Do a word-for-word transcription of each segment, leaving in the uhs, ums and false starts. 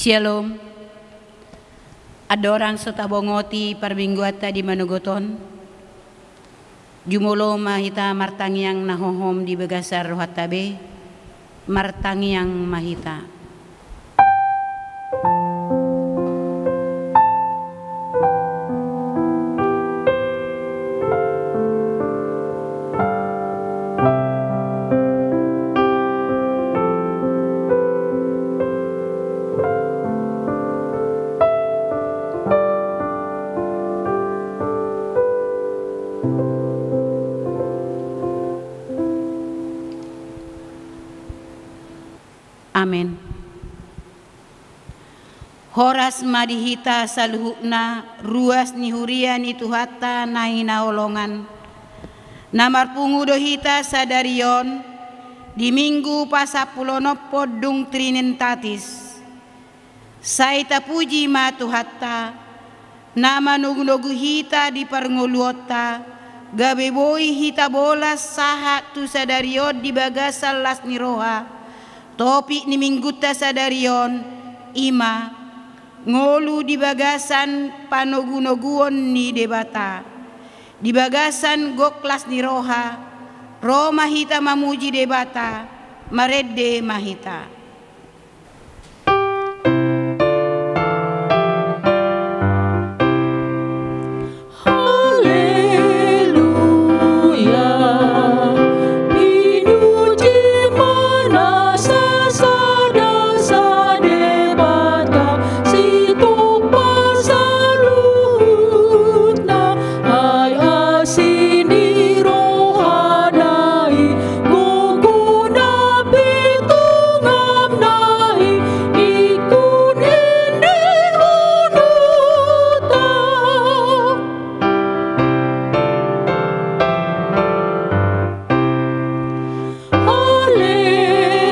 Syalom. Andorang so tabongoti parmingguanta di manogot on, jumolo ma hita martangiang na hohom di bagasan rohanta be. Martangiang ma hita. Amen. Horas ma di hita saluhutna, ruas ni huria ni Tuhanta na hinaholongan. Na marpungu do hita sadari on di Minggu pasampuluonomhon dung Trinitatis. Sai tapuji ma Tuhanta, na manogunogu hita di parngoluonta, gabe boi hita bolas sahat tu sadari on di bagasan las ni roha. Topik ni Minggunta sadari on, i ma, ngolu di bagasan panogunoguon ni Debata. Di bagasan gok las ni roha, ro ma hita mamuji Debata, marende ma hita. Haleluya, pinuji ma na sasada sa Debata, sitompa saluhutna, ai asi ni rohana i, gogo na pitu ngamna i, ingkon endehononta.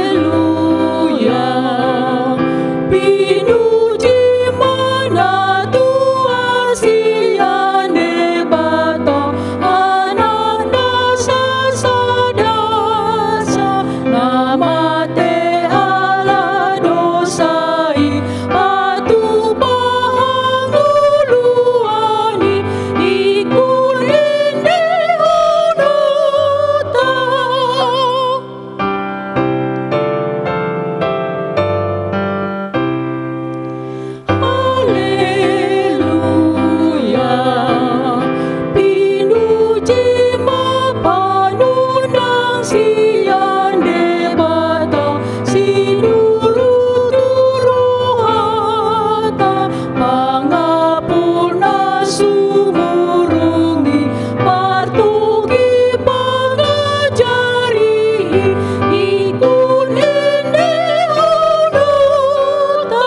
Haleluya, pinuji ma na tua sian Debata, Anakna sasada sa, na mate ala dosa i, patupa hangoluan i, ingkon endehononta. Haleluya, pinuji ma panunang sian Debata, sinuru tu rohata, pangapul na sumurung i, partogi pangajari i, ingkon endehononta.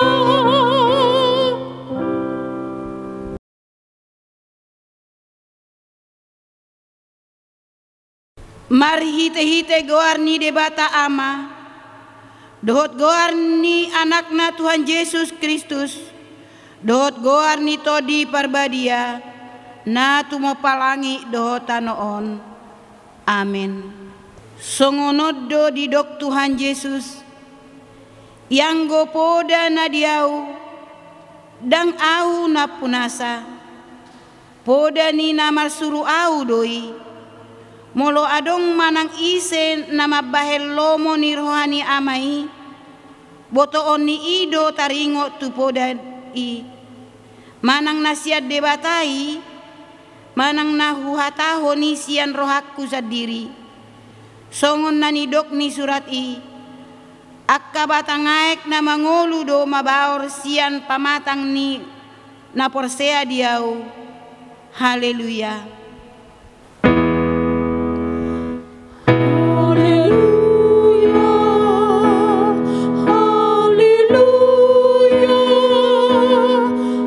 Marhitehite goar ni Debata Ama, dohot goar ni Anakna Tuhan Jesus Kristus, dohot goar ni Tondi Parbadia, na tumompa langit dohot tano on. Amen. Songon on do didok Tuhan Jesus, ianggo poda na di Ahu, ndang Ahu nampunasa. Poda ni na marsuru Ahu do i. Molo adong manang ise na mambahen lomo ni roha ni Ama i, botoon ni i do taringot tu poda i. Manang na sian Debata i, manang na huhatahon i sian rohangku sandiri. Songon na nidok ni surat i, angka batang aek na mangolu do mabaor sian pamatang ni na porsea di Ahu. Haleluya. Haleluya, haleluya,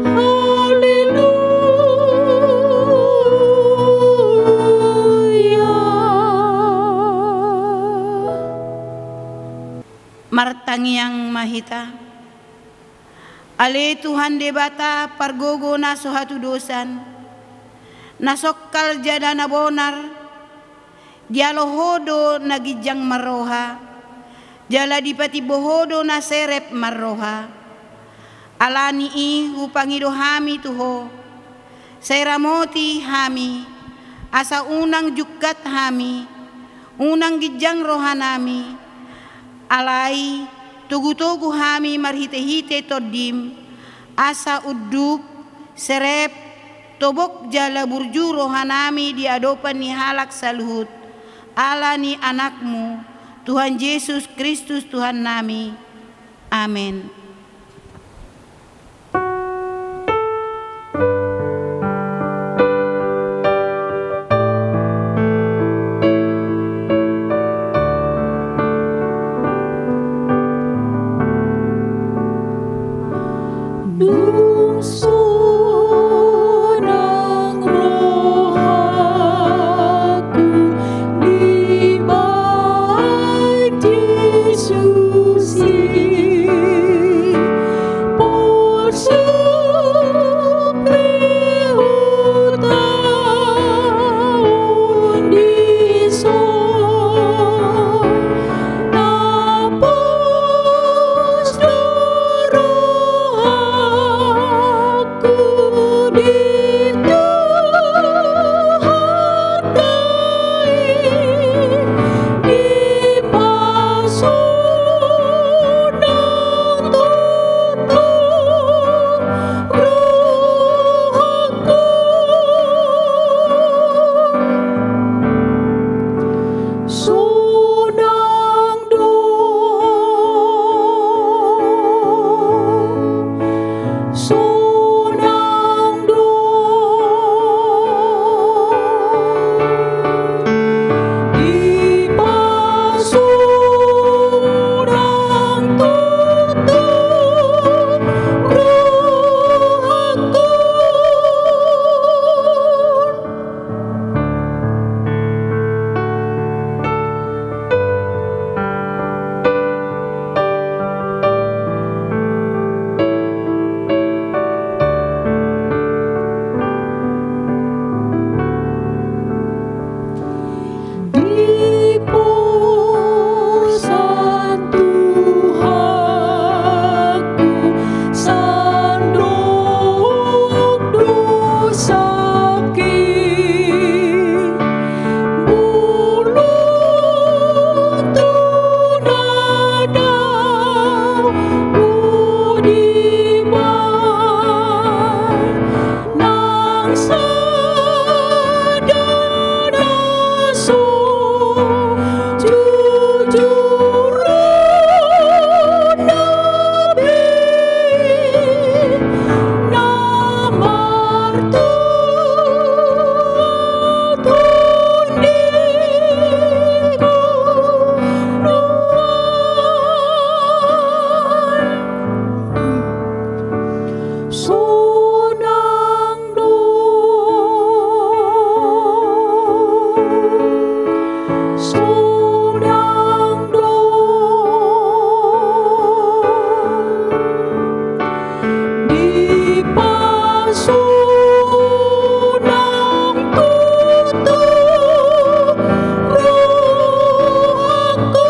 haleluya. Martangiang ma hita. Ale Tuhan Debata, pargogo na so hatudosan, na songkal jala na bonar, dialo Ho do na ginjang marroha, jala dipatimbo Ho do na serep marroha. Ala ni i hupangido hami tu Ho, sai ramoti hami, asa unang jungkat hami, unang ginjang rohanami. Alai togutogu hami marhitehite Tondim, asa unduk, serep, tobok jala burju rohanami di adopan ni halak saluhut, ala ni Anakmu, Tuhan Jesus Kristus Tuhannami. Amen. Dung sonang rohangku dibahen Jesus i, porsuk pe hutaon dison. Na pos do rohangku di Tuhanta i, dipasonang toto rohangku. Sonang do, sonang do, dipasonang toto rohangku. Diporsan Tuhanku sandok dosangki, molo tu na dao budiman. Nang sada na so jujur on na be, na martua Tondiku nuaeng. Sonang do, sonang do, dipasonang toto rohangku.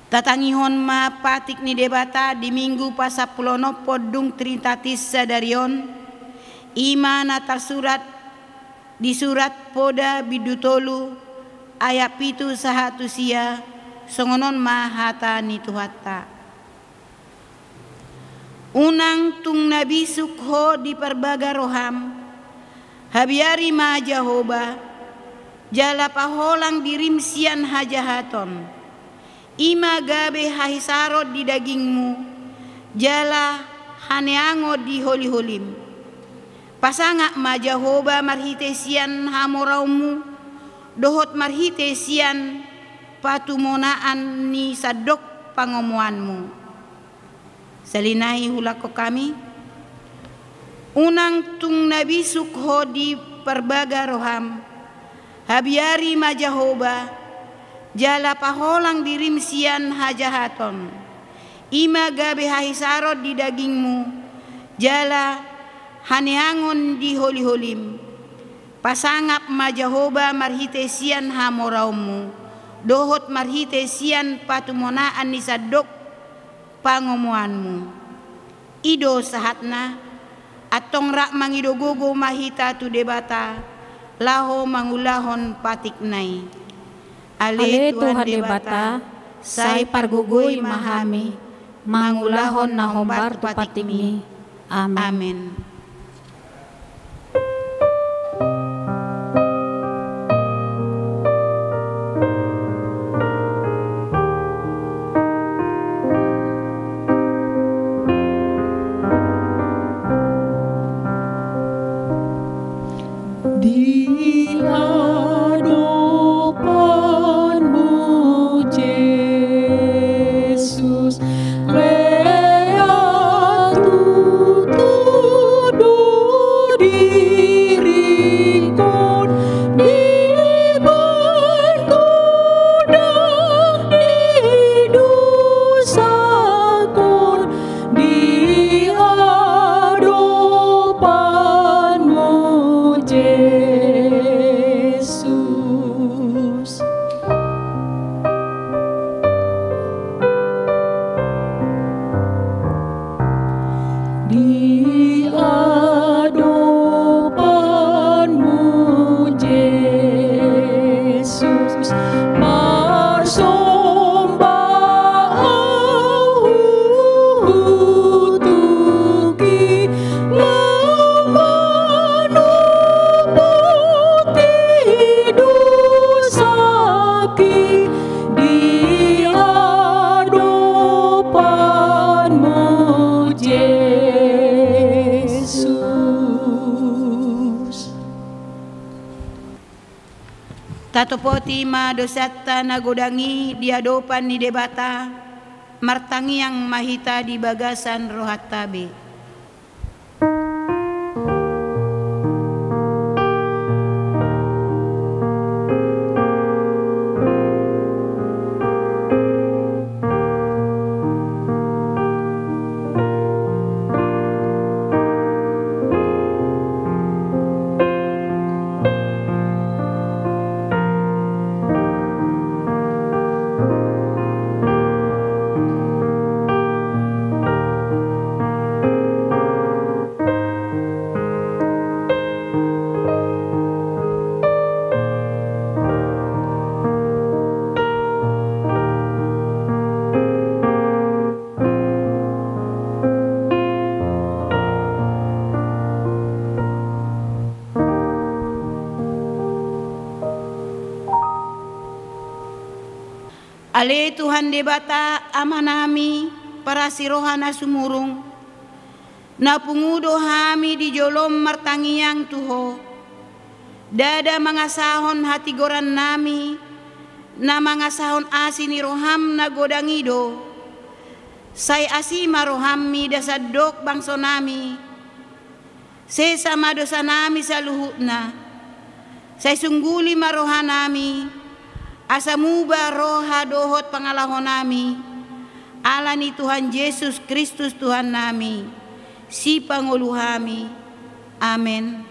Tatangihon ma patik ni Debata di Minggu pasampuluonomhon dung Trinitatis sadari on, i ma na tarsurat di Surat Poda bindu tolu ayat pitu sahat tu sia, songon on ma hata ni Tuhanta. Unang tung na bisuk ho di parbaga roham, habiari ma Jahowa, jala paholang dirim sian hajahaton. I ma gabe hahisaron di dagingmu, jala haneangon di holiholim. Pasangap ma Jahowa marhite sian hamoraonmu, dohot marhite sian patumonaan ni sandok pangomoanmu. Salinai huulakhon hami. Unang tung na bisuk ho di parbaga roham, habiari ma Jahowa, jala paholang dirim sian hajahaton. I ma gabe hahisaron di dagingmu, jala haneangon di holiholim. Pasangap ma Jahowa marhite sian hamoraonmu, dohot marhite sian patumonaan ni sandok pangomoanmu. I do sahatna, antong rap mangido gogo ma hita tu Debata, laho mangulahon patikna i. Ale Tuhan Debata, sai pargogoi ma hami, mangulahon na hombar tu patikmi. Amen. Amen. Di adopanmu, Jesus, lean tutu do diringkon, dibaen godang ni dosangkon, di adopanmu, Jesus. Di adopanmu, Jesus, marsomba ahu tu Tuhan, na manopoti dosangki di adopanmu, Jesus. Tatopoti ma dosanta na godang i di adopan ni Debata, martangiang ma hita di bagasan rohanta be. Ale Tuhan Debata, Amanami, parasi roha na sumurung, na pungu do hami di jolom martangiang tu Ho. Ndada mangasahon hatigorannami, na mangasahon asi ni roham na godang i do. Sai asi ma roham mida sandok bangsonami. Sesa ma dosanami saluhutna. Sai sungguli ma rohanami, asa muba roha dohot pangalahonami, ala ni Tuhan Jesus Kristus Tuhannami, Sipangolu hami. Amen.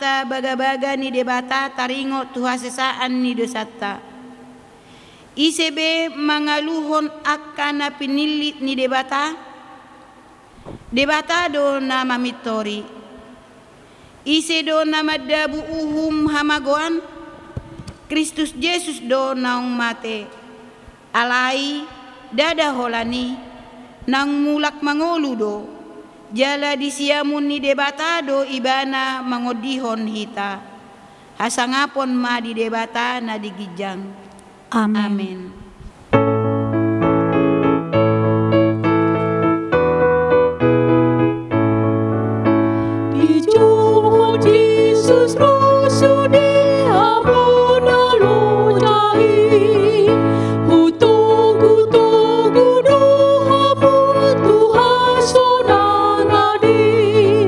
Bagabaga ni Debata taringot tu hasesaan ni dosanta. Ise be mangaluhon angka na pinillit ni Debata? Debata do na mamintori. Ise do na mandabu uhum hamagoan? Kristus Jesus do naung mate. Alai, ndada holan i, naung mulak mangolu do, jala di siamun ni Debata do Ibana mangondihon hita. Hasangapon ma di Debata na di ginjang. Amen. Amen. Dijou Jesus ro sude hamu na loja i, hutogutogu do hamu tu hasonangan i.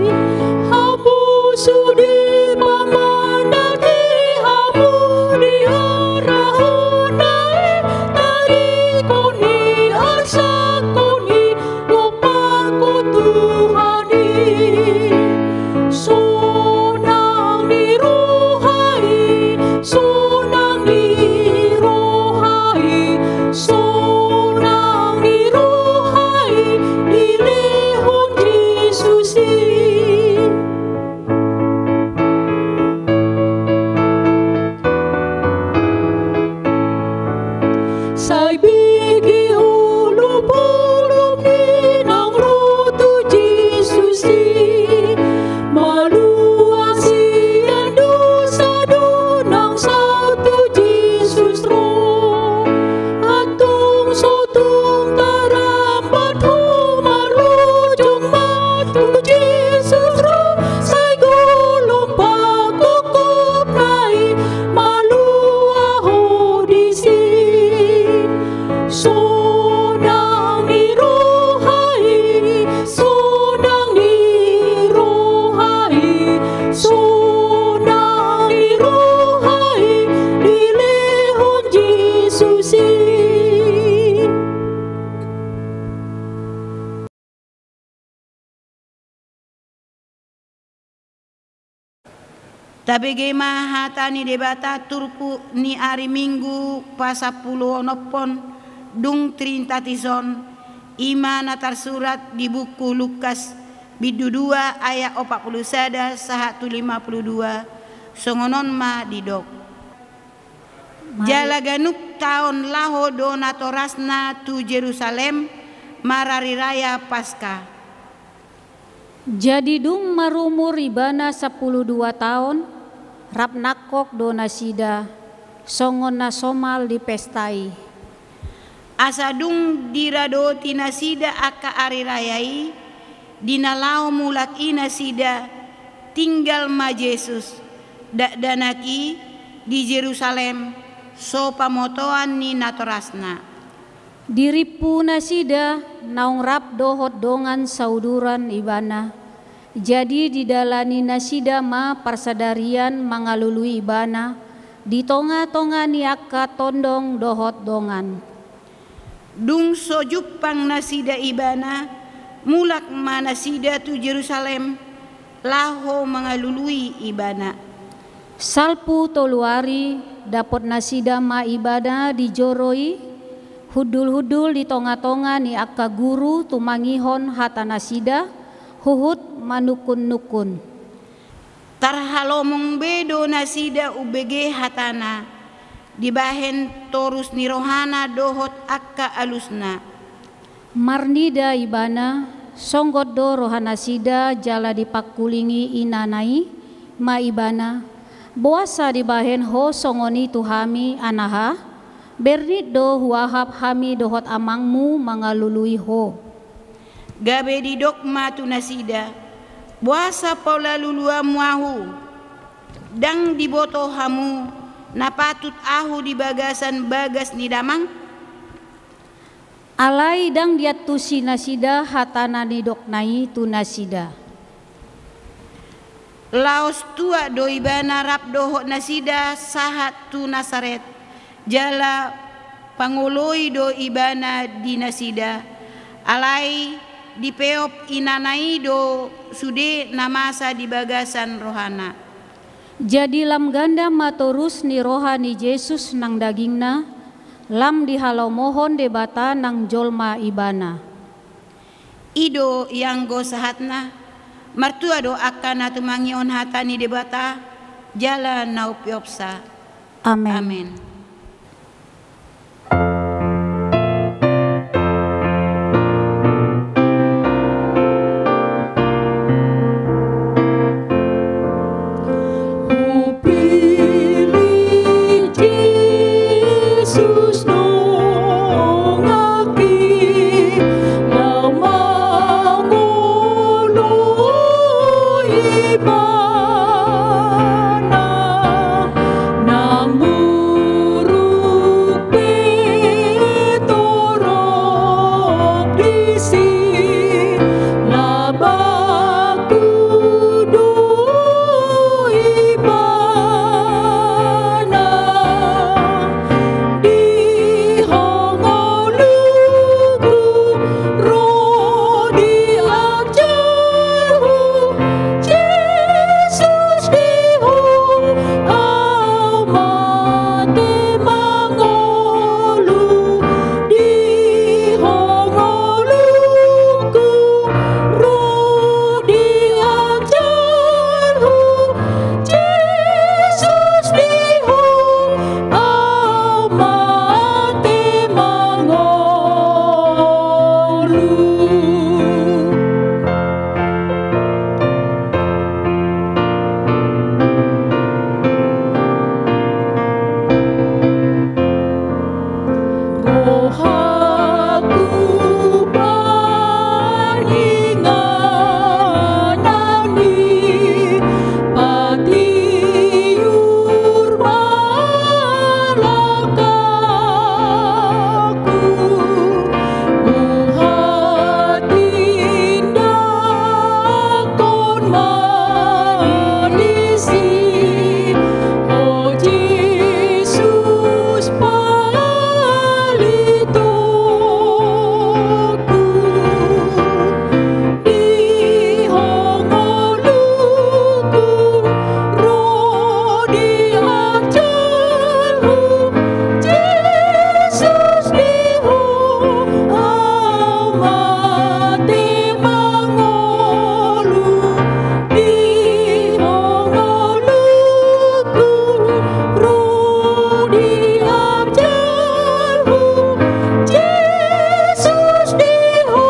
Hamu sude pamanat i, hamu diarahon na i, taringot ni arsak on i, lompa ho Tuhan i. Sonang ni roha i, sonang ni roha i, sonang ni roha i, dilehon Jesus i. Sai bege holop-holop ni naung ro tu Jesus i, malua sian dosa do naung saut tu Jesus ro. Antong so tung tarambat ho, marlojong ma tu Jesus ro, sai golom pangkopkopna i, malua ho disi. Sonang ni roha i, sonang ni roha i, sonang ni roha i, dilehon Jesus i. Tabege ma hata ni Debata turpuk ni ari Minggu pasampuluonomhon dung Trinitatis on, i ma na tarsurat di buku Lukas, bindu dua ayat opat pulu sada sahat tu lima pulu dua, songon on ma didok. Jala ganup taon laho do natorasna tu Jerusalem marari raya Paska. Jadi dung marumur ibana sampulu dua taon, rap nangkok do nasida, songon na somal di pesta i. Asa dung diradoti nasida angka ari raya i, di na laho mulak i nasida, tinggal ma Jesus, dakdanak i, di Jerusalem, so pamotoan ni natorasna. Dirimpu nasida naung rap dohot dongan sauduran ibana. Jadi didalani nasida ma parsadarian mangalului ibana di tongatonga ni angka tondong dohot dongan. Dung so jumpang nasida ibana, mulak ma nasida tu Jerusalem, laho mangalului ibana. Salpu tolu ari, dapot nasida ma ibana di joro i, hundulhundul di tongatonga ni angka guru tumangihon hata nasida, huhut manungkunnungkun. Tarhalomong be do nasida umbege hatana, dibahen torus ni rohana dohot angka alusna. Marnida ibana, songgot do rohanasida jala dipangkulingi inana i ma ibana, boasa dibahen ho songon i tu hami, anaha? Bernit do huahap hami dohot amangmu mangalului ho. Gabe didok ma tu nasida, boasa pola luluanmu ahu? Ndang diboto hamu na patut ahu di bagasan bagas ni damang? Alai ndang diantusi nasida hata na nidokna i tu nasida. Laos tuat do ibana rap dohot nasida sahat tu Nasaret, jala pangoloi do ibana di nasida, alai dipeop inana i do sude na masa di bagasan rohana. Jadi lam ganda ma torus ni roha ni Jesus nang dagingna, lam dihalomohon Debata nang jolma ibana. I do ianggo sahatna, martua do angka na tumangihon hata ni Debata, jala na umpeopsa. Amen. Amen. Hupillit Jesus nunga i, laho mangolu ibana. Na muruk pe torop disi, labaku do ibana. Di ho ngoluku ro di ajalhu, Jesus di ho au mate mangolu. Di ho ngoluku ro di ajalhu, Jesus di ho au mate mangolu. Rohaku paninganan i, patiur ma langkangku, huhatindangkon ma disi, o Jesus palitoku. Di ho ngoluku ro di ajalhu, Jesus di ho au mate mangolu. Di ho ngoluku ro di ajalhu, Jesus di ho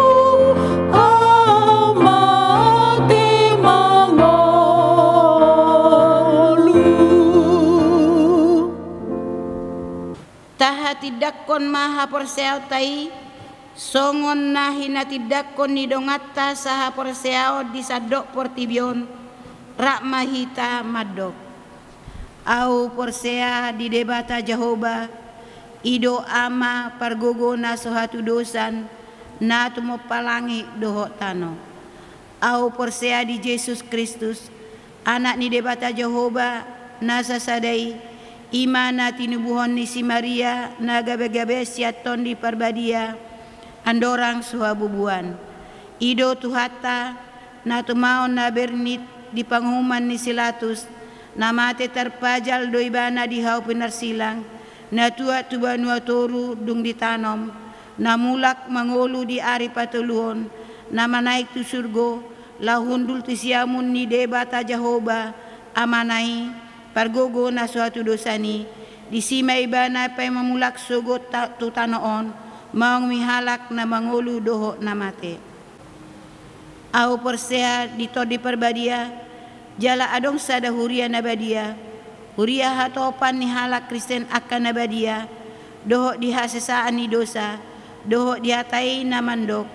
au mate mangolu. Tahatindangkon ma haporseaonta i, songon na hinatindangkon ni donganta sahaporseaon di sandok portibi on, rap ma hita mandok. Ahu porsea di Debata Jahowa, i do Ama pargogo na so hatudosan, na tumompa langit dohot tano. Ahu porsea di Jesus Kristus, Anak ni Debata Jahowa, na sasada i, i ma na tinubuhon ni si Maria, na gabegabe sian Tondi Parbadia, andorang so habubuan. I do Tuhanta, na tumaon na bernit di panguhuman ni si Latus, na mate tarpajal do ibana di hau pinarsilang, na tuat tu banua toru dung ditanom, na mulak mangolu di ari patoluhon, na manaek tu surgo, laho hundul tu siamun ni Debata Jahowa, Amana i, pargogo na so hatudosan i, disi ma ibana paima mulak sogot ta-, tu tano on, maong mihalak na mangolu dohot na mate. Ahu porsea di Tondi Parbadia, jala adong sada huria na badia, huria hatopan ni halak Kristen angka na badia, dohot di hasesaan ni dosa, dohot di hata i na mandok,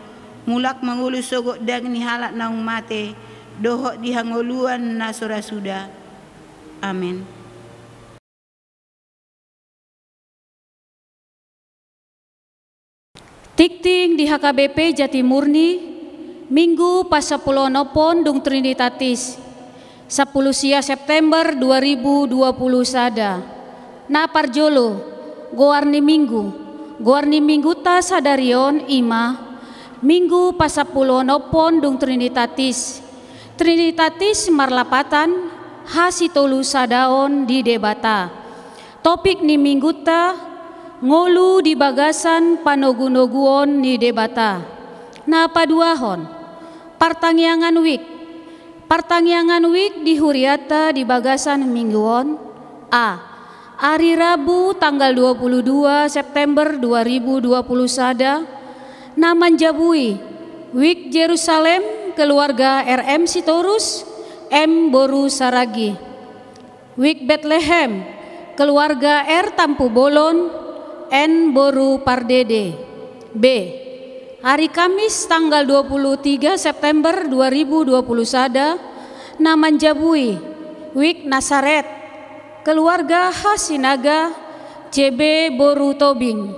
mulak mangolu sogot daging ni halak naung mate, dohot di hangoluan na so ra suda. Amen. Tingting di H K B P Jatimurni, Minggu pasampuluonophon dung Trinitatis, sampulu sia September dua ribu dua puluh sada. Na parjolo, goar ni Minggu. Goar ni Minggunta sadari on i ma, Minggu pasampuluonophon dung Trinitatis. Trinitatis marlapatan, hasitolusadaon di Debata. Topik ni minggunta: ngolu di bagasan panogunoguon ni Debata. Na paduahon, partangiangan wijk. Partangiangan wijk di hurianta di bagasan minggu on: A, ari Rabu tanggal dua puluh dua September dua ribu dua puluh sada, na manjabui Wijk Jerusalem, keluarga R M Sitorus, M boru Saragi. Wijk Betlehem, keluarga R Tampubolon, N boru Pardede. B, ari Kamis tanggal dua puluh tiga September dua ribu dua puluh sada, na manjabui Wijk Nasaret, keluarga H Sinaga, C B boru Tobing.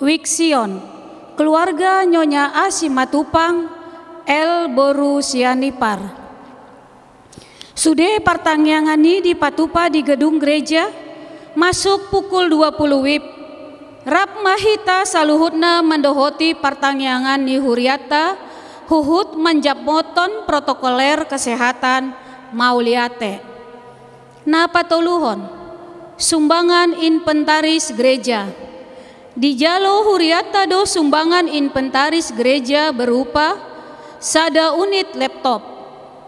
Wijk Sion, keluarga Nyonya A Simatupang, L boru Sianipar. Sude partangiangan i dipatupa di gedung gereja, masuk pukul dua puluh wib. Rap ma hita saluhutna mandohoti partangiangan ni hurianta, huhut manjambothon protokoler kesehatan. Mauliate. Na patoluhon, sumbangan inventaris gereja. Dijalo hurianta do sumbangan inventaris gereja berupa sada unit laptop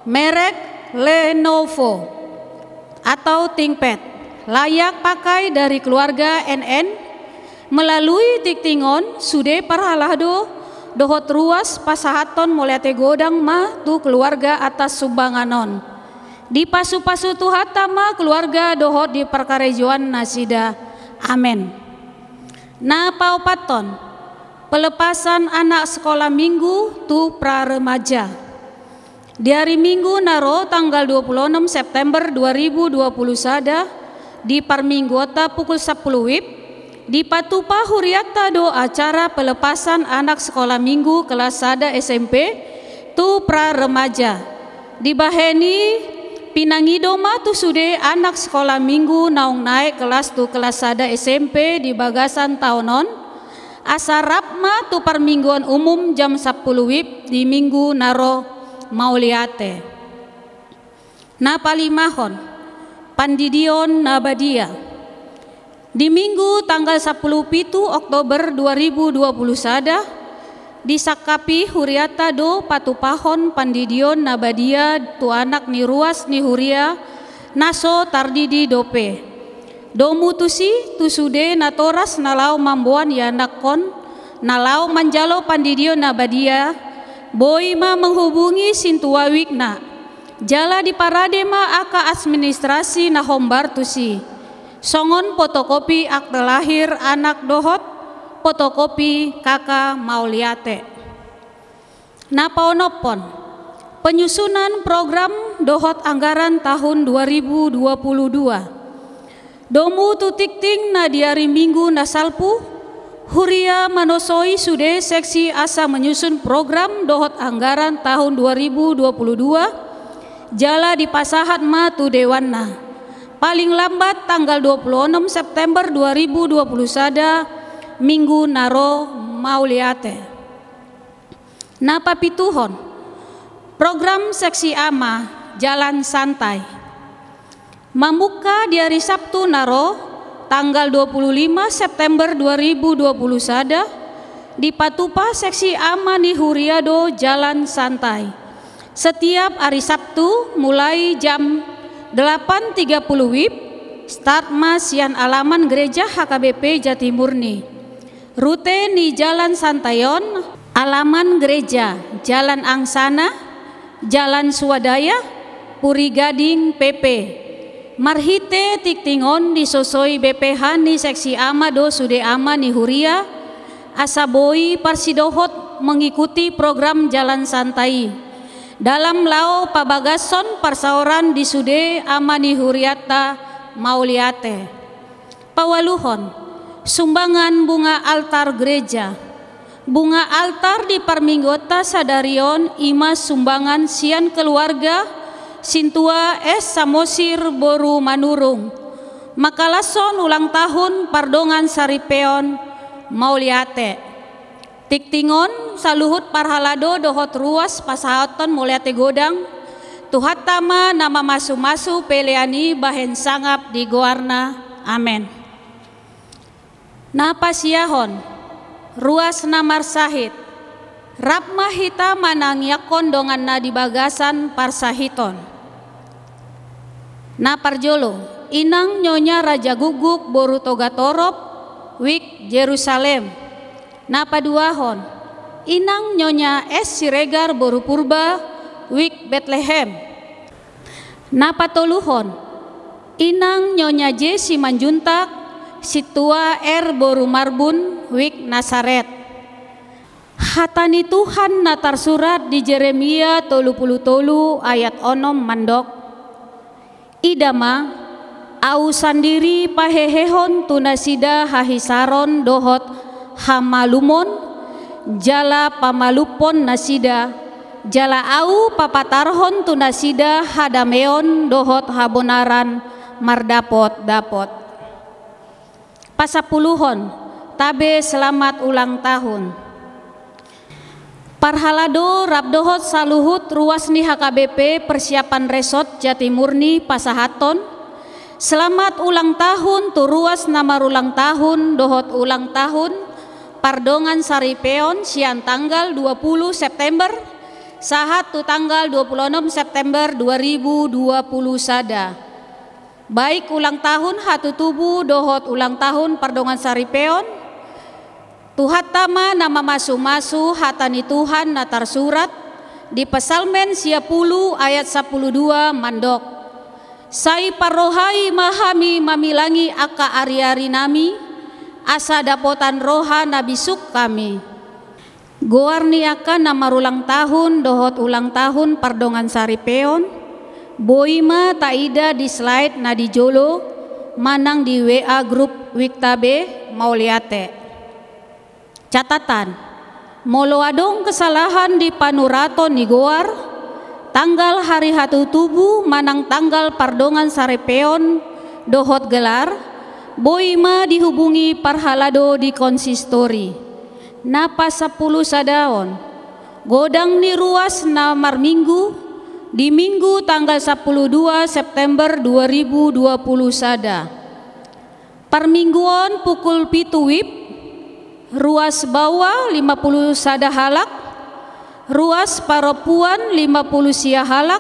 merek Lenovo atau ThinkPad layak pakai dari keluarga N N. Melalui tingting on, sude parhalado dohot ruas pasahathon mauliate godang ma tu keluarga atas sumbangan on. Dipasupasu Tuhanta ma keluarga dohot di parkarejoan nasida. Amen. Na paopathon, pelepasan anak sekolah minggu tu pra remaja. Di ari Minggu na ro tanggal dua puluh enam September dua ribu dua puluh sada, di parmingguonta pukul sampulu wib, dipatupa hurianta do acara pelepasan anak sekolah minggu kelas sada S M P tu pra remaja. Dibahen i, pinangido ma tu sude anak sekolah minggu naung naek kelas tu kelas sada S M P di bagasan taon on, asa rap ma tu parmingguon umum jam sampulu wib di Minggu na ro. Mauliate. Na palimahon, pandidion na badia. Di Minggu tanggal sampulu pitu Oktober dua ribu dua puluh sada, disangkapi hurianta do patupahon pandidion na badia tu anak ni ruas ni huria na so tardidi dope. Domu tusi, tu sude natoras na laho mamboan ianakhon na laho manjalo pandidion na badia, boi ma menghubungi sintua wijk na. Jala diparade ma angka administrasi na hombar tusi, songon fotokopi akte lahir anak dohot fotokopi K K. Mauliate. Na paonomhon, penyusunan program dohot anggaran tahun dua ribu dua puluh dua. Domu tu tingting na di ari Minggu na salpu, huria manosoi sude seksi asa menyusun program dohot anggaran tahun dua ribu dua puluh dua, jala dipasahat ma tu dewanna paling lambat tanggal dua puluh enam September dua ribu dua puluh sada, Minggu na ro. Mauliate. Na papituhon, program seksi ama, jalan santai. Mamungka di ari Sabtu na ro, tanggal dua puluh lima September dua ribu dua puluh sada, dipatupa seksi ama ni huria do jalan santai. Setiap ari Sabtu, mulai jam delapan tiga puluh wib, start ma sian alaman gereja H K B P Jatimurni. Rute ni jalan santai on: alaman gereja, jalan angsana, jalan swadaya, Puri Gading, P P. Marhite tingting on disosoi B P H ni seksi ama do sude ama ni huria, asa boi parsidohot mengikuti program jalan santai i, dalam laho pabagashon parsaoran di sude ama ni hurianta. Mauliate. Paualuhon, sumbangan bunga altar gereja. Bunga altar di parmingguonta sadari on i ma sumbangan sian keluarga sintua S Samosir boru Manurung, mangkalashon ulang tahun pardongan saripeon. Mauliate. Tingting on saluhut parhalado dohot ruas pasahathon mauliate godang Tuhanta ma na mamasu-masu pelean i bahen sangap di goarna. Amen. Na pasiahon, ruas na marsahit, rap ma hita manangiangkon donganna di bagasan parsahiton. Na parjolo, inang Nyonya Raja Guguk boru Togatorop, wijk Jerusalem. Na paduahon, inang Nyonya S Siregar boru Purba, wijk Betlehem. Na patoluhon, inang Nyonya J Simanjuntak, sintua R boru Marbun, wijk Nasaret. Hata ni Tuhan na tarsurat di Jeremia tolu pulu tolu ayat onom mandok: Ida ma, Ahu sandiri pahehehon tu nasida hahisaron dohot hamalumon, jala pamalumhon nasida, jala Ahu papatarhon tu nasida hadameon dohot habonaran mardapot-dapot. Pasampuluhon, tabe selamat ulang tahun. Parhalado rap dohot saluhut ruas ni H K B P Persiapan Resort Jatimurni pasahathon selamat ulang tahun tu ruas na marulang tahun dohot ulang tahun pardongan saripeon sian tanggal dua pulu September sahat tu tanggal dua pulu onom September dua ribu dua pulu sada. Baik ulang tahun hatutubu dohot ulang tahun pardongan saripeon, Tuhanta ma na mamasu-masu hata ni Tuhan na tarsurat di Psalmen sia pulu ayat sampulu dua mandok: Sai parrohai ma hami mamilangi angka ari-arinami, asa dapotan roha na bisuk hami. Goar ni angka na marulang tahun dohot ulang tahun pardongan saripeon, boi ma taida di slide na di jolo manang di W A grup Wijk Tabe. Mauliate. Catatan: molo adong kesalahan di panuraton ni goar, tanggal hari hatutubu manang tanggal pardongan saripeon dohot gelar, boi ma dihubungi parhalado di konsistori. Na pasampulu sadaon, godang ni ruas na marminggu di Minggu tanggal sampulu dua September dua ribu dua pulu sada. Parmingguon pukul pitu wib, ruas baoa lima pulu sada halak, ruas parompuan lima pulu sia halak,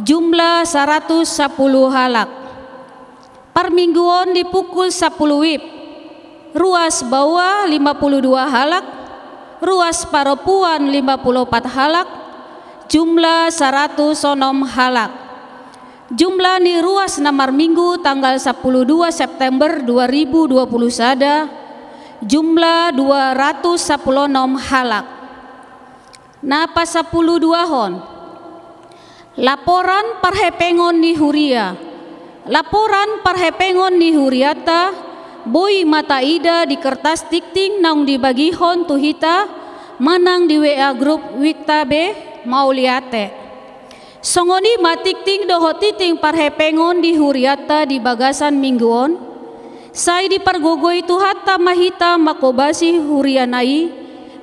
jumlah saratus sampulu halak. Parmingguon di pukul sampulu wib, ruas baoa lima pulu dua halak, ruas parompuan lima pulu opat halak, jumlah saratus onom halak. Jumlah ni ruas na marminggu tanggal sampulu dua September dua ribu dua pulu sada, jumlah dua ratus sampulu onom halak. Na pasampulu duahon, laporan parhepengon ni huria. Laporan parhepengon ni hurianta boi ma taida di kertas tingting naung dibagihon tu hita manang di W A grup Wijk Tabe. Mauliate. Songon i ma tingting dohot tingting parhepengon di hurianta di bagasan minggu on. Sai dipargogoi Tuhanta ma hita manghobasi huriana i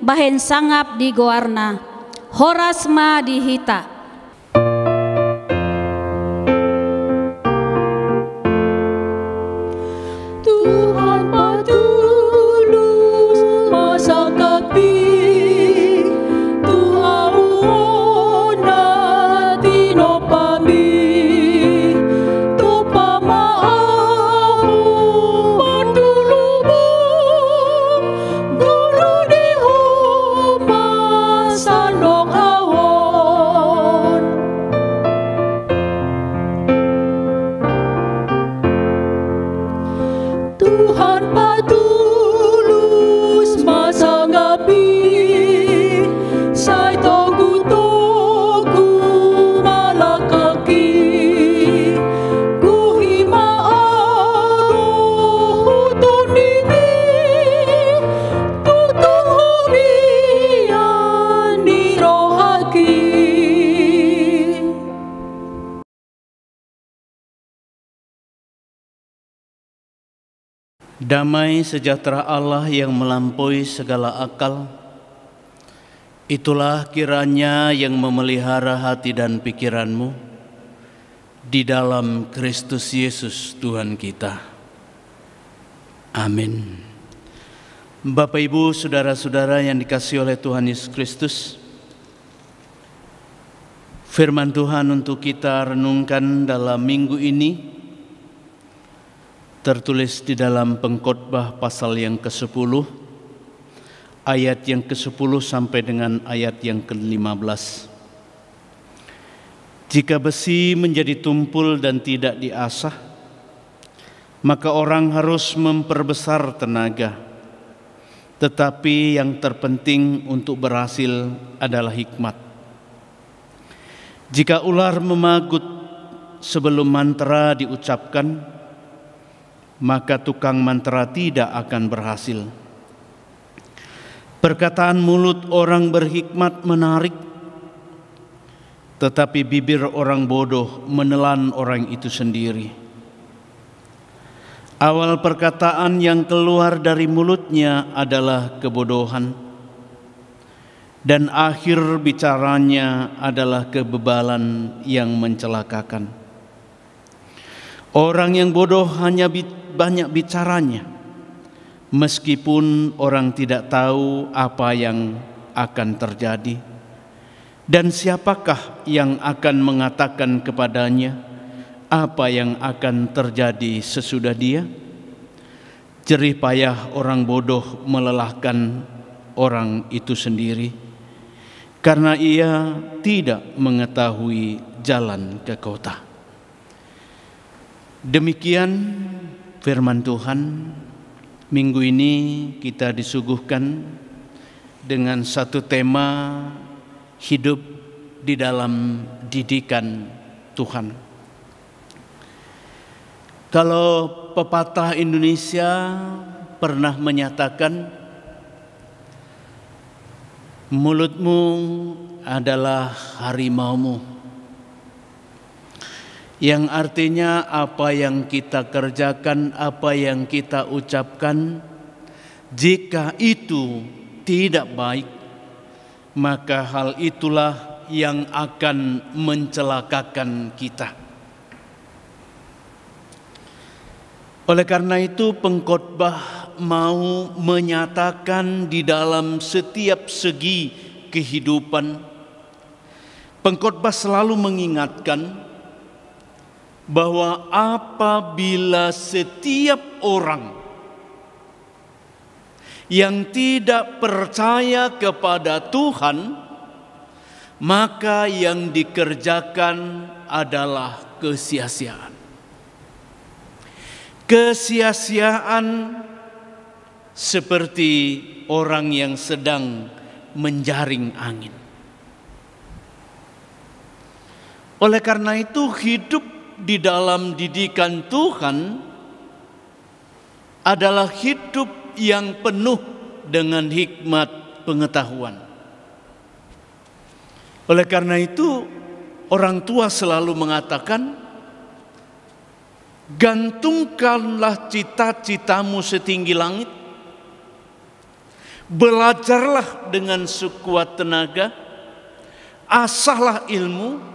bahen sangap di goarna. Horas ma di hita. Tuhan patulus ma sangkapmi, tu ahu on na tinompami, tompa ma ahu mandulumu, guru di ho ma sandok ahu on. Tuhan patulus ma sangkapmi, sai togu-togu ma langkangki, gohi ma ahu dohot ningki, tu huria ni rohangki. Damai sejahtera Allah yang melampaui segala akal Itulah kiranya yang memelihara hati dan pikiranmu di dalam Kristus Yesus Tuhan kita. Amin. Bapak, Ibu, saudara-saudara yang dikasihi oleh Tuhan Yesus Kristus, firman Tuhan untuk kita renungkan dalam minggu ini tertulis di dalam Pengkhotbah pasal yang kesepuluh, ayat yang kesepuluh sampai dengan ayat yang kelima belas. Jika besi menjadi tumpul dan tidak diasah, maka orang harus memperbesar tenaga. Tetapi yang terpenting untuk berhasil adalah hikmat. Jika ular memagut sebelum mantra diucapkan, maka tukang mantra tidak akan berhasil. Perkataan mulut orang berhikmat menarik, tetapi bibir orang bodoh menelan orang itu sendiri. Awal perkataan yang keluar dari mulutnya adalah kebodohan, dan akhir bicaranya adalah kebebalan yang mencelakakan. Orang yang bodoh hanya bi-, banyak bicaranya, meskipun orang tidak tahu apa yang akan terjadi. Dan siapakah yang akan mengatakan kepadanya apa yang akan terjadi sesudah dia? Jerih payah orang bodoh melelahkan orang itu sendiri, karena ia tidak mengetahui jalan ke kota. Demikian firman Tuhan. Minggu ini kita disuguhkan dengan satu tema, hidup di dalam didikan Tuhan. Kalau pepatah Indonesia pernah menyatakan, "Mulutmu adalah harimaumu." Yang artinya, apa yang kita kerjakan, apa yang kita ucapkan, jika itu tidak baik, maka hal itulah yang akan mencelakakan kita. Oleh karena itu, pengkhotbah mau menyatakan di dalam setiap segi kehidupan, pengkhotbah selalu mengingatkan bahwa apabila setiap orang yang tidak percaya kepada Tuhan, maka yang dikerjakan adalah kesia-siaan. Kesia-siaan seperti orang yang sedang menjaring angin. Oleh karena itu, hidup di dalam didikan Tuhan adalah hidup yang penuh dengan hikmat pengetahuan. Oleh karena itu, orang tua selalu mengatakan, "Gantungkanlah cita-citamu setinggi langit, belajarlah dengan sekuat tenaga, asahlah ilmu,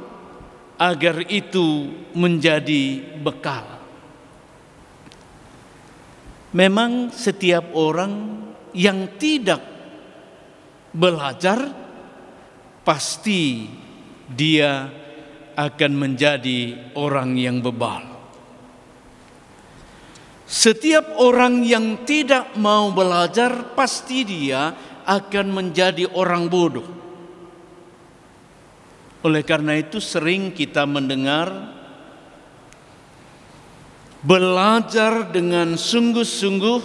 agar itu menjadi bekal." Memang setiap orang yang tidak belajar, pasti dia akan menjadi orang yang bebal. Setiap orang yang tidak mau belajar, pasti dia akan menjadi orang bodoh. Oleh karena itu, sering kita mendengar, "Belajar dengan sungguh-sungguh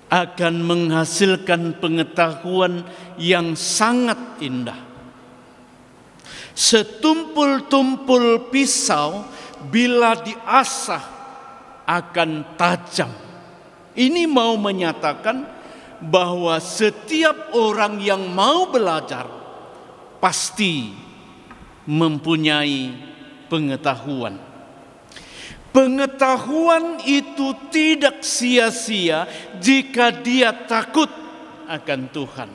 akan menghasilkan pengetahuan yang sangat indah. Setumpul-tumpul pisau, bila diasah, akan tajam." Ini mau menyatakan bahwa setiap orang yang mau belajar pasti mempunyai pengetahuan. Pengetahuan itu tidak sia-sia jika dia takut akan Tuhan.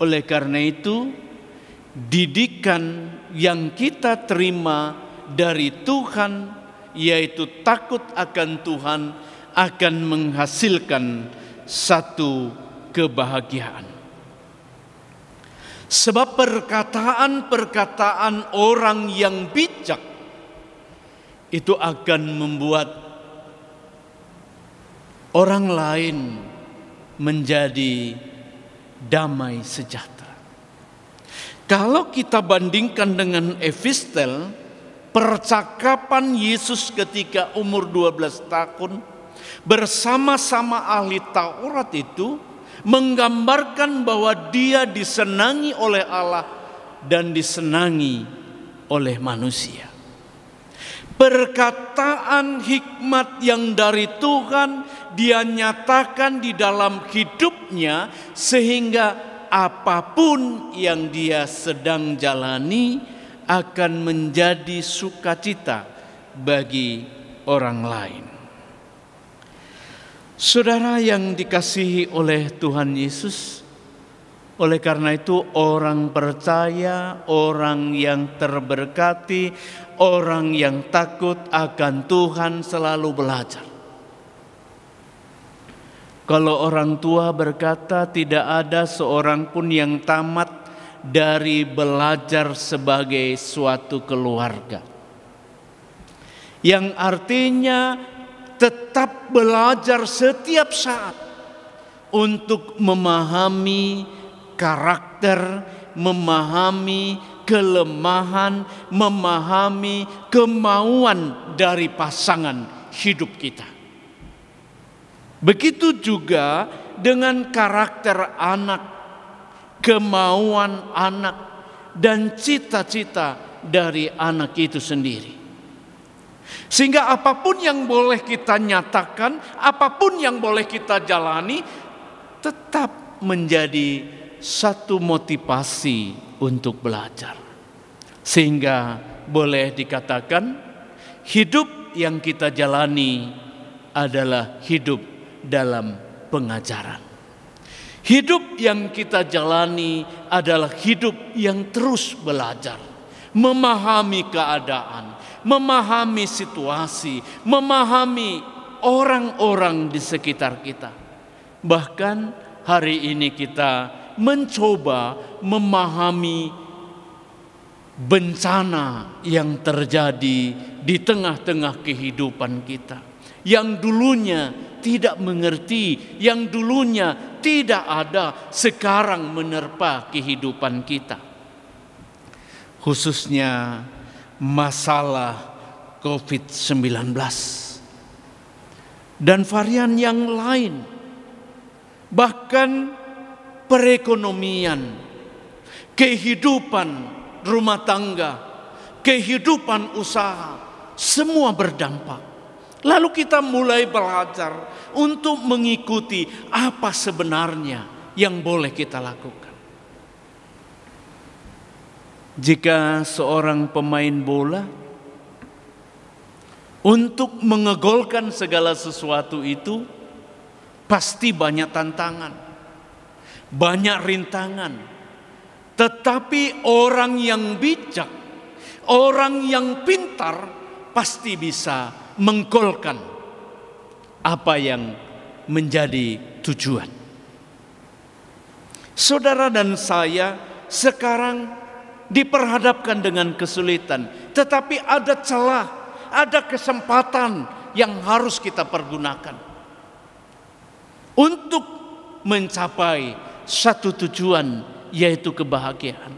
Oleh karena itu, didikan yang kita terima dari Tuhan, yaitu takut akan Tuhan, akan menghasilkan satu kebahagiaan. Sebab perkataan-perkataan orang yang bijak itu akan membuat orang lain menjadi damai sejahtera. Kalau kita bandingkan dengan epistel, percakapan Yesus ketika umur dua belas tahun bersama-sama ahli Taurat itu menggambarkan bahwa dia disenangi oleh Allah dan disenangi oleh manusia. Perkataan hikmat yang dari Tuhan dia nyatakan di dalam hidupnya, sehingga apapun yang dia sedang jalani akan menjadi sukacita bagi orang lain. Saudara yang dikasihi oleh Tuhan Yesus, oleh karena itu, orang percaya, orang yang terberkati, orang yang takut akan Tuhan selalu belajar. Kalau orang tua berkata, tidak ada seorang pun yang tamat dari belajar sebagai suatu keluarga. Yang artinya tetap belajar setiap saat untuk memahami karakter, memahami kelemahan, memahami kemauan dari pasangan hidup kita. Begitu juga dengan karakter anak, kemauan anak, dan cita-cita dari anak itu sendiri. Sehingga apapun yang boleh kita nyatakan, apapun yang boleh kita jalani, tetap menjadi satu motivasi untuk belajar. Sehingga boleh dikatakan, hidup yang kita jalani adalah hidup dalam pengajaran. Hidup yang kita jalani adalah hidup yang terus belajar, memahami keadaan, memahami situasi, memahami orang-orang di sekitar kita. Bahkan hari ini kita mencoba memahami bencana yang terjadi di tengah-tengah kehidupan kita. Yang dulunya tidak mengerti, yang dulunya tidak ada, sekarang menerpa kehidupan kita. Khususnya masalah covid sembilan belas dan varian yang lain. Bahkan perekonomian, kehidupan rumah tangga, kehidupan usaha, semua berdampak. Lalu kita mulai belajar untuk mengikuti apa sebenarnya yang boleh kita lakukan. Jika seorang pemain bola, untuk mengegolkan segala sesuatu itu, pasti banyak tantangan, banyak rintangan. Tetapi orang yang bijak, orang yang pintar, pasti bisa menggolkan apa yang menjadi tujuan. Saudara dan saya sekarang diperhadapkan dengan kesulitan, tetapi ada celah, ada kesempatan yang harus kita pergunakan untuk mencapai satu tujuan, yaitu kebahagiaan.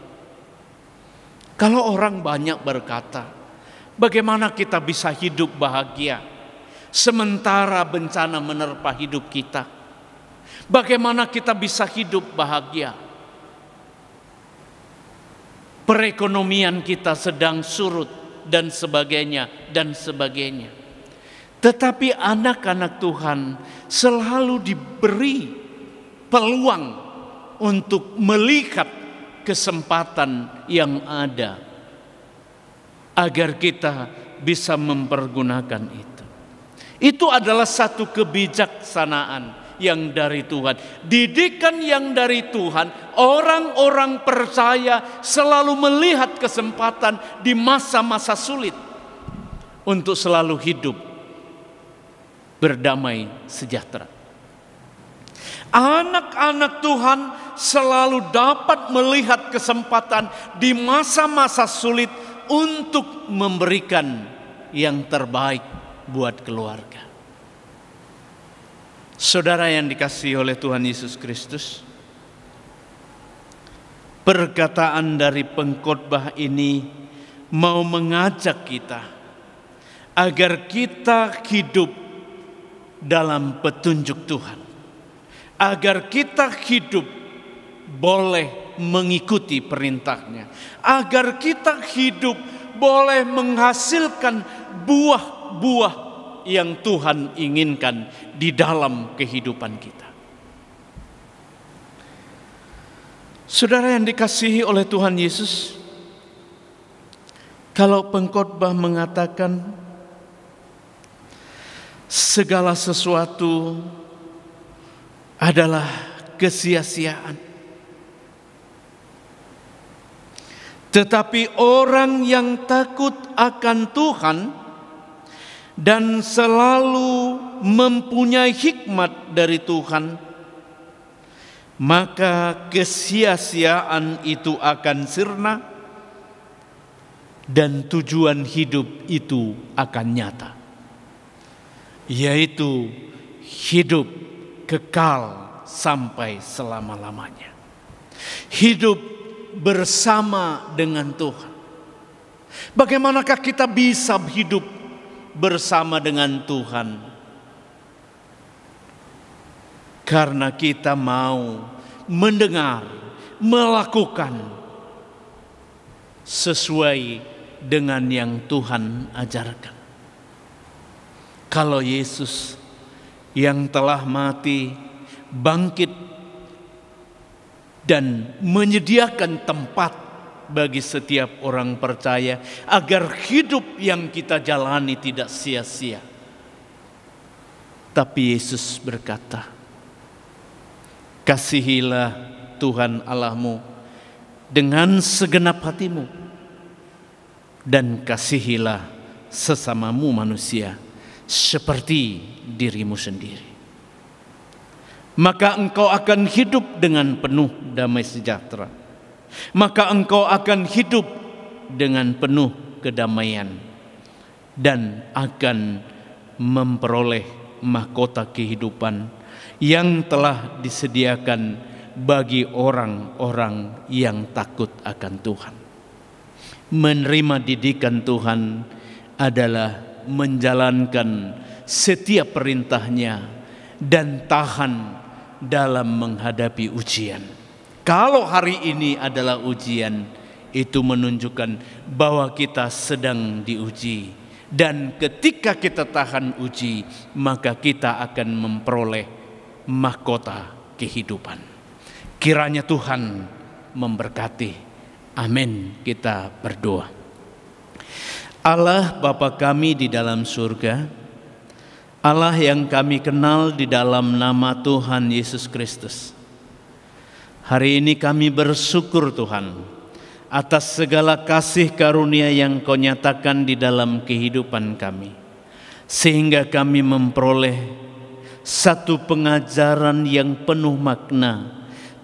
Kalau orang banyak berkata, "Bagaimana kita bisa hidup bahagia sementara bencana menerpa hidup kita? Bagaimana kita bisa hidup bahagia? Perekonomian kita sedang surut," dan sebagainya, dan sebagainya. Tetapi anak-anak Tuhan selalu diberi peluang untuk melihat kesempatan yang ada, agar kita bisa mempergunakan itu. Itu adalah satu kebijaksanaan yang dari Tuhan. Didikan yang dari Tuhan, orang-orang percaya selalu melihat kesempatan di masa-masa sulit untuk selalu hidup berdamai sejahtera. Anak-anak Tuhan selalu dapat melihat kesempatan di masa-masa sulit untuk memberikan yang terbaik buat keluarga. Saudara yang dikasihi oleh Tuhan Yesus Kristus, perkataan dari pengkhotbah ini mau mengajak kita agar kita hidup dalam petunjuk Tuhan, agar kita hidup boleh mengikuti perintahnya, agar kita hidup boleh menghasilkan buah-buah yang Tuhan inginkan di dalam kehidupan kita. Saudara yang dikasihi oleh Tuhan Yesus, kalau pengkhotbah mengatakan segala sesuatu adalah kesia-siaan, tetapi orang yang takut akan Tuhan dan selalu mempunyai hikmat dari Tuhan, maka kesia-siaan itu akan sirna dan tujuan hidup itu akan nyata, yaitu hidup kekal sampai selama-lamanya. Hidup bersama dengan Tuhan. Bagaimanakah kita bisa hidup bersama dengan Tuhan? Karena kita mau mendengar, melakukan sesuai dengan yang Tuhan ajarkan. Kalau Yesus yang telah mati, bangkit, dan menyediakan tempat bagi setiap orang percaya, agar hidup yang kita jalani tidak sia-sia. Tapi Yesus berkata, "Kasihilah Tuhan Allahmu dengan segenap hatimu, dan kasihilah sesamamu manusia seperti dirimu sendiri. Maka engkau akan hidup dengan penuh damai sejahtera. Maka engkau akan hidup dengan penuh kedamaian dan akan memperoleh mahkota kehidupan yang telah disediakan bagi orang-orang yang takut akan Tuhan." Menerima didikan Tuhan adalah menjalankan setiap perintah-Nya dan tahan dalam menghadapi ujian. Kalau hari ini adalah ujian, itu menunjukkan bahwa kita sedang diuji. Dan ketika kita tahan uji, maka kita akan memperoleh mahkota kehidupan. Kiranya Tuhan memberkati. Amin. Kita berdoa. Allah, Bapa kami di dalam surga, Allah yang kami kenal di dalam nama Tuhan Yesus Kristus, hari ini kami bersyukur, Tuhan, atas segala kasih karunia yang Kau nyatakan di dalam kehidupan kami, sehingga kami memperoleh satu pengajaran yang penuh makna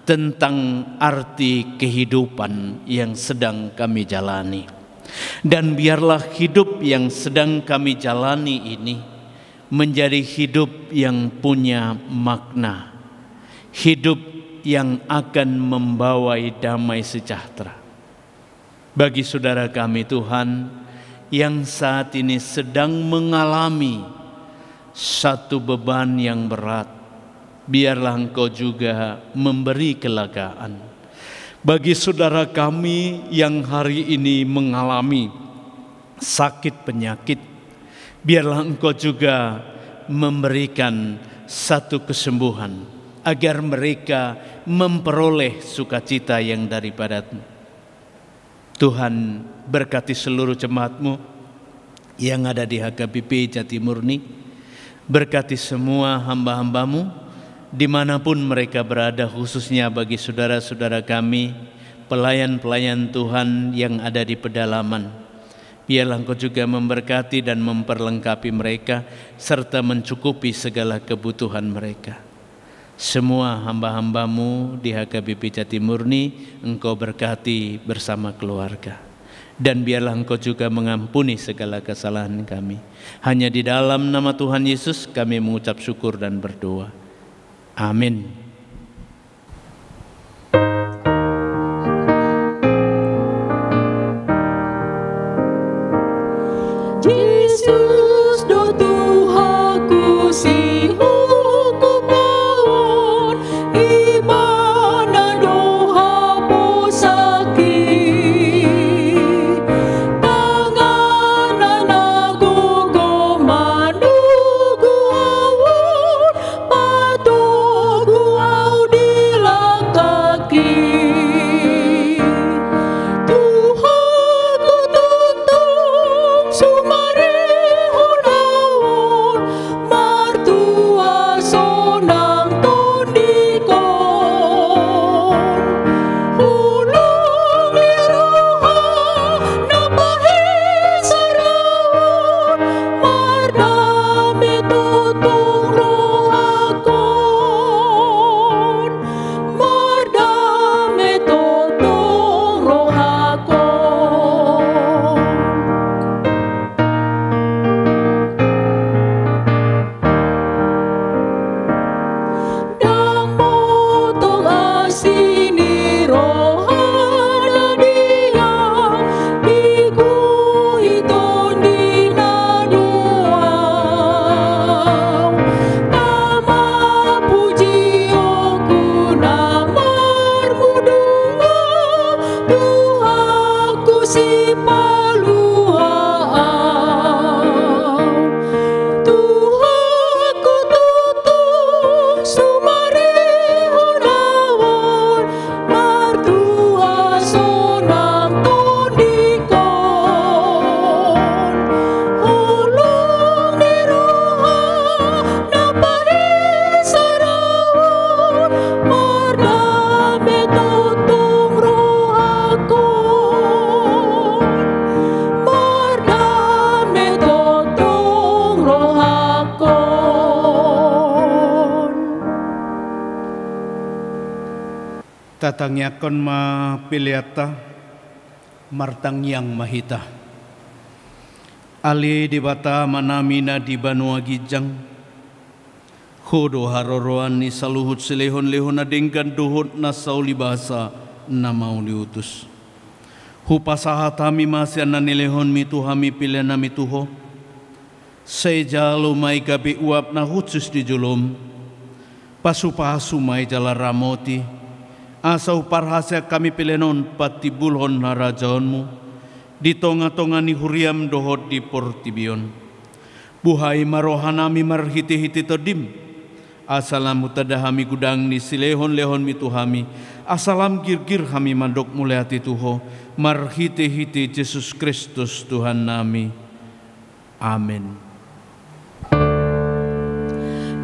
tentang arti kehidupan yang sedang kami jalani. Dan biarlah hidup yang sedang kami jalani ini menjadi hidup yang punya makna, hidup yang akan membawai damai sejahtera. Bagi saudara kami, Tuhan, yang saat ini sedang mengalami satu beban yang berat, biarlah Engkau juga memberi kelegaan. Bagi saudara kami yang hari ini mengalami sakit penyakit, biarlah Engkau juga memberikan satu kesembuhan, agar mereka memperoleh sukacita yang daripada-Mu. Tuhan, berkati seluruh jemaat-Mu yang ada di H K B P Jatimurni. Berkati semua hamba-hamba-Mu Di mana pun mereka berada, khususnya bagi saudara-saudara kami, pelayan-pelayan Tuhan yang ada di pedalaman. Biarlah Engkau juga memberkati dan memperlengkapi mereka, serta mencukupi segala kebutuhan mereka. Semua hamba-hamba-Mu di H K B P Jatimurni Engkau berkati bersama keluarga. Dan biarlah Engkau juga mengampuni segala kesalahan kami. Hanya di dalam nama Tuhan Yesus kami mengucap syukur dan berdoa. Amin. Jesus do Tuhanku sihukup on, Ibana do haposakhi. Tanganna na gogo manunggu ahu on, patogu ahu di langkangki. Tuhanku tongtong sumarihon ahu on, martua sonang tondingkon. Holong ni roha na pahesaron, mardame tongtong rohakon, mardame tongtong rohakon. Ndang motong asi ni roha na dia, di guhi tondi na dua. Tama pujionku na marmudua, Tuhanku sipalua ahu. Tuhanku tongtong sumarihon ahu on, martua sonang tondingkon. Holong ni roha na pahesaron, mardame tongtong rohakon, mardame tongtong rohakon. Tatangiangkon ma peleanta. Martangiang ma hita. Ale Debata Amanami na di banua ginjang, Ho do haroroan ni saluhut silehonlehon na denggan dohot na sauli basa na mauliutus. Hupasahat hami ma sian na nilehonmi tu hami peleannami tu Ho. Sai jalo ma i gabe uap na hushus di jolom. Pasupasu ma i jala ramoti, asa huparhaseang hami pelean on patimbulhon harajaonmu di tongatonga ni huriam dohot di portibi on. Buhai ma rohanami marhitehite Tondim, asa lam hutanda hami godang ni silehonlehonmi tu hami, asa lam girgir hami mandok mauliate tu Ho, marhitehite Jesus Kristus Tuhannami. Amen.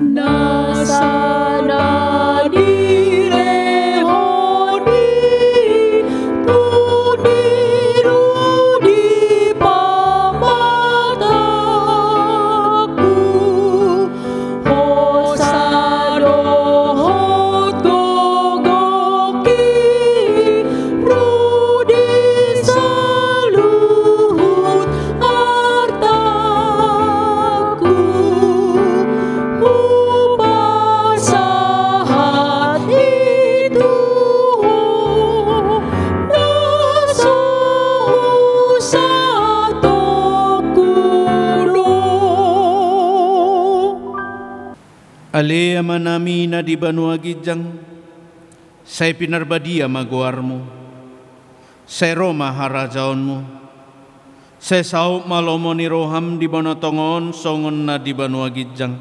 Nasa na dilehon i tu niru di pamatangku, hosa dohot gogongki, ro di saluhut artangku, hupasahat i tu Ho, na so husatongkon on. Ale Amanami na di banua ginjang, sai pinarbadia ma goarmu. Sai ro ma harajaonmu. Sai saut ma lomo ni roham di banua tonga on songon na di banua ginjang.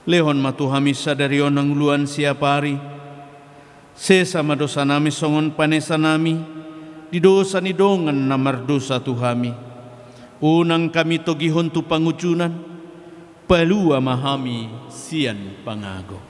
Lehon ma tu hami sadari on hangoluan siapari. Sesa ma dosanami songon panesanami di dosa ni dongan na mardosa tu hami. Unang hami togihon tu pangunjunan, palua ma hami sian pangago.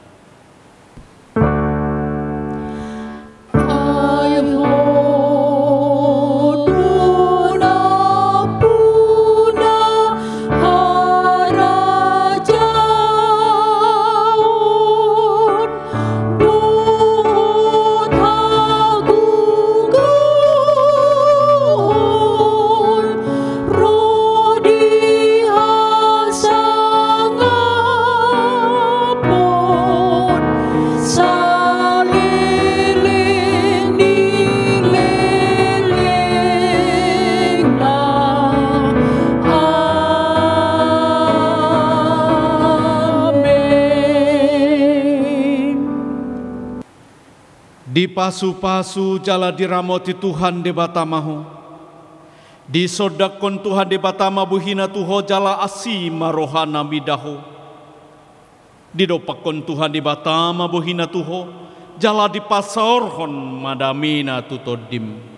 Dipasupasu jala diramoti Tuhan Debata ma ho. Disondangkon Tuhan Debata ma bohina tu ho jala asi ma rohana mida ho. Didompakkon Tuhan Debata ma bohina tu ho, jala dipasaorhon ma damena tu tondim.